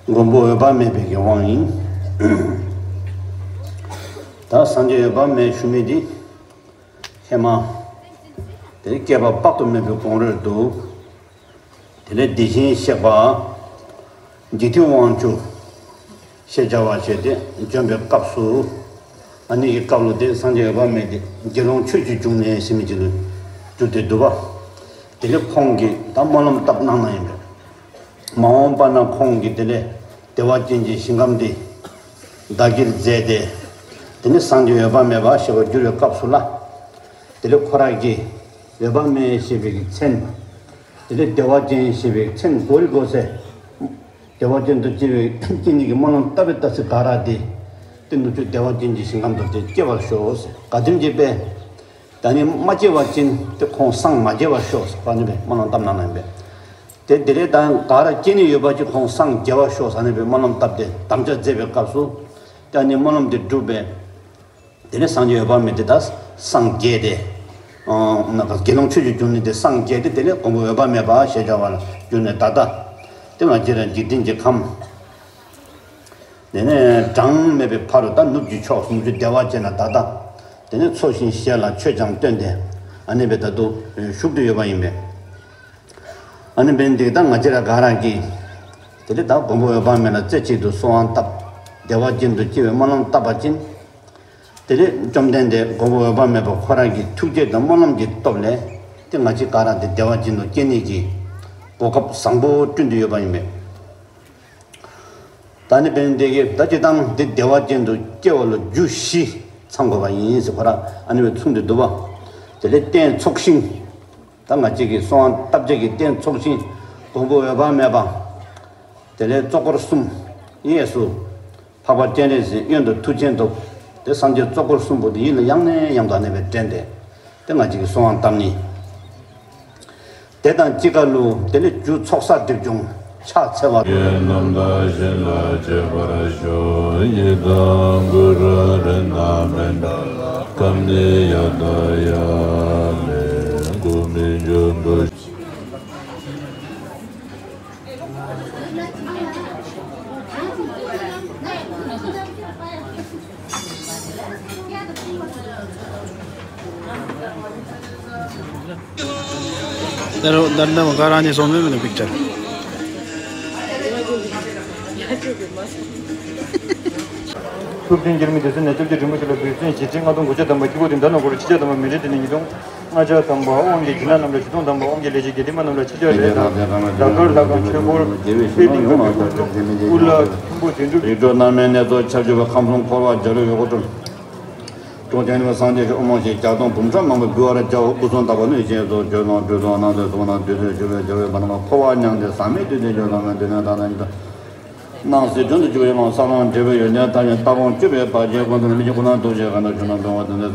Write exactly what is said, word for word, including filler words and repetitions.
མགོན་པོ་འོད་དཔག་མེད་པའི་གི་དབང་ཡིན། ད་སངས་རྒྱས་འོད་དཔག་མེད་ཞུ་མི་འདི། ཧེ་མ། དེ་སྐྱེས་པ་དཔག་ཏུ་མེད་པའི་གོང་རོལ་དུ། དེ་ནས་བདེ་ཆེན་གཤེགས་པ། འཇིག་རྟེན་དབང་ཕྱུག་ཞེས་བྱ་བ་བྱས་ཏེ་བྱོན་པའི་སྐབས་སུ། ཨ་ནི་གི་སྐབས་ལ་དེ་སངས་རྒྱས་འོད་དཔག་མེད་དེ་དགེ་སློང་ཆོས་ཀྱི་འབྱུང་གནས་ཟེར་མི་ཅིག་ལ་གྱུར་ཏེ་འདུག་པ། དེ་ལས་ཁོང་གིས་ད་སྨོན་ལམ་བཏབ་གནང་ན་ཡིན་པས། མ་འོངས་པ་ན་ཁོང་གིས་དེ་ལས་བདེ་བ་ཅན་གྱི་ཞིང་ཁམས་འདི་བདག་གིར་མཛད་དེ། དེ་ནས་སངས་རྒྱས་འོད་དཔག་མེད་པ་ཞེས་པར་གྱུར་བའི་སྐབས་སུ་ལ། དེ་ལས་ཁོ་རང་གིས་འོད་དཔག་མེད་ཞེས་པའི་མཚན། དེ་ལས་བདེ་བ་ཅན་ཞེས་པའི་མཚན་གོ་རི་གོ་སེ། བདེ་བ་ཅན་དུ་སྐྱེ་བའི་སྐྱེ་གནས་ཀྱི་སྨོན་ལམ་བཏབ་པའི་ལྟ་ཚུལ་ག་ར་དེ། དེ་ནུབ་ཕྱོགས་བདེ་བ་ཅན་གྱི་ཞིང་ཁམས་དུ་དེ་སྐྱེ་བར་ཤོག་ཟེར། ག་དུས་ཀྱི་པས། ད་ནི་མ་སྐྱེ་བ་ཅན་དེ་ཁོང་སངས་མ་རྒྱས་པར་ཤོག་ཟེར་བ་ནི་པས་སྨོན་ལམ་བཏབ་གནང་ནས་པས། དེ་དེ་ལས་ད་ག་ར་སྐྱེ་གནས་ཡོད་པ་ཅིག་ཁོང་སངས་རྒྱས་པར་ཤོག་ཟེར་ནས་པས་སྨོན་ལམ་བཏབ་སྟེ་དམ་བཅའ་མཛད་པའི་སྐབས་སུ། ད་ནི་སྨོན་ལམ་དེ་འགྲུབ་པས། དེ་ནས་སངས་རྒྱས་འོད་དཔག་མེད་དེ་ད་སངས་རྒྱས་ཏེ། ཨ་ན་ག་དགེ་སློང་ཆོས་ཀྱི་འབྱུང་གནས་དེ་སངས་རྒྱས་ཏེ་དེ་ནས་མགོན་པོ་འོད་དཔག་མེད་པ་ཞེས་བྱ་བ་ལ་གྱུར་ནས་ད་ལྟ། དེ་ང་བཅས་ར་འཇིག་རྟེན་གྱི་ཁམས། དེ་ནས་གྲངས་མེད་པའི་ཕ་རོལ་ད་ནུབ་ཀྱི་ཕྱོགས་སུ་ནུབ་ཀྱི་བདེ་བ་ཅན་ལ་ད་ལྟ། དེ་ནས་འཚོ་ཞིང་གཞེས་ལ་ཆོས་ཀྱང་སྟོན་ཏེ། ཨ་ནི་པས་ད་དུ་བཞུགས་ཏེ་ཡོད་པ་ཡིན་པས། ཨ་ནི་པས་འདི་ད་ང་བཅས་ར་ག་ར་གིས། དེ་ལས་ད་མགོན་པོ་འོད་དཔག་མེད་ལ་རྩེ་གཅིག་ཏུ་གསོལ་བ་བཏབ། བདེ་བ་ཅན་དུ་སྐྱེ་བའི་སྨོན་ལམ་བཏབ་པ་ཅིན། དེ་ལས་བཅོམ་ལྡན་འདས་མགོན་པོ་འོད་དཔག་མེད་པ་ཁོ་རང་གི་ཐུགས་བསྐྱེད་དང་སྨོན་ལམ་གྱི་སྟོབས་ལས། དེ་ང་བཅས་ག་ར་དེ་བདེ་བ་ཅན་དུ་སྐྱེ་ནས་ཀྱི། གོ་སྐབས་བཟང་པོ་བསྐྲུན་ཏེ་ཡོད་པ་ཡིན་པས། ད་ནི་བན་དེ་གའི་ད་ཅི་དང་དེ་བདེ་བ་ཅན་དུ་སྐྱེ་བ་ལ་རྒྱུ་བཞི་ཚང་དགོས་པ་ཡིན་ཟེར་ཁོ་ར་ཨ་ནི་བས་མཚུངས་ཏེ་འདུག་པ། དེ་ལས་རྟེན་ཚོགས་ཞིང་། ད་ང་བཅས་ཀྱི་གསོལ་བ་བཏབ་བྱ་གི་རྟེན་ཚོགས་ཞིང་། མགོན་པོ་འོད་དཔག་མེད་པ། དེ་ལས་གཙོ་འཁོར་གསུམ། གཡས་སུ། འཕགས་པ་སྤྱན་རས་གཟིགས། གཡོན་དུ་མཐུ་ཆེན་ཐོབ། དེ་སངས་རྒྱས་གཙོ་འཁོར་གསུམ་པོ་དེ་ཡིད་ལ་ཡང་ནས་ཡང་དུ་ཨ་ནི་བས་དྲན་ཏེ། དེ་ང་བཅས་ཀྱི་གསོལ་བ་བཏབ་ནི། དེ་དང་གཅིག་ཁར་ལུ་དེ་ལས་རྒྱུ་ཚོགས་བསགས་སྒྲིབ་སྦྱོང་ཕྱག་འཚལ་བ། ཀྱེ་རྣམ་དག་བཞི་ལ་སྤྱད་པར་ཤོག་ཡི་དམ་གུ་རུ་རཏྣ་མཎྜལ་ཀ་མནྜི་ཡ་ཏ་ཡ་མེ་གུ་མི་འཇུ་འདུ། ད་རུང་ད་ནམ་ག་རང་ནས་སོང་མེད་མེད་ན་པིག་ཅར། ཐུབ་བསྟན་རྒྱལ་མོའི་དུས་སུ་ནས་སྐྱབས་རྗེ་རིན་པོ་ཆེ་ལ་འབུལ་ཚན་ཞེ་ཆེན་ལྔ་སྟོང་དགུ་བརྒྱ་ཐམ་པ་ཁྱི་གོ་དེ་ཟླ་ནང་འཁོར་ཕྱི་ཆ་ཐམ་པ་མི་རེ་དེ་ནས་ཉིས་སྟོང་ལྔ་བརྒྱ་ཐམ་པ་དབང་གི་གྱི་ན་རྣམས་ལ་ཆིག་སྟོང་ཐམ་པ་དབང་གི་ལས་བྱེད་དགེ་ལྡན་མ་རྣམས་ལ་ཆིག་བརྒྱ་རེ་དང་ཟླ་དཀར་ལྷ་ཁང་ཆོས་འཁོར་དཔེ་ཏིང་ཀ་ཐུན་མོང་དུ་དབུ་ལ་ཐུན་པོ་དོན་གྲུབ། རིགས་དྲུག་རྣམ་སྨིན་གནས་ཚོགས་ཁྱབ་འཇུག་པ་ཁམས་གསུམ་འཁོར་བ་རྒྱལ་བའི་འོད་སྐུ་སྤྲུལ། གྲོང་ཁྱེར་ནི་སངས་རྒྱས་ཀྱི་དབུ་མ་ཞེས་བརྒྱ་སྟོང་འབུམ་ཕྲག་མང་པོས་འབུལ་བར་བྱའོ། སྐུ་གསུང་ཐུགས་ནི་ཞེས་སོགས་བརྗོད་ལོང་སྤྲུལ་ལོང་སྣང་དུ་སོང་ན་དུས་སུ་ཞུ་བའི་བྱ་བའི་བར་ན་འཁོར་བ་མྱང་སྟེ་ཟག་མེད་དུས་དེ་འབྱོར་ལ་མེད་དུས་ནས་ད་ལྟ་ཉིད་དུ། སྣང་སྲིད་དོན་དུ་གྱུར་པའི་ཡང་ས་ལོང་འབྲས་བུའི་ཡོན་ཏན་ཐ་སྙད་ལྟ་སྒོམ་སྤྱོད་པའི་བར་ཆད་ཀུན་ཟད་མི་བྱེད་ཀུན་སྣང་ཐུགས་རྗེ་གང་དག་བྱུང་ན་འདོང་བ་དོན་དེ།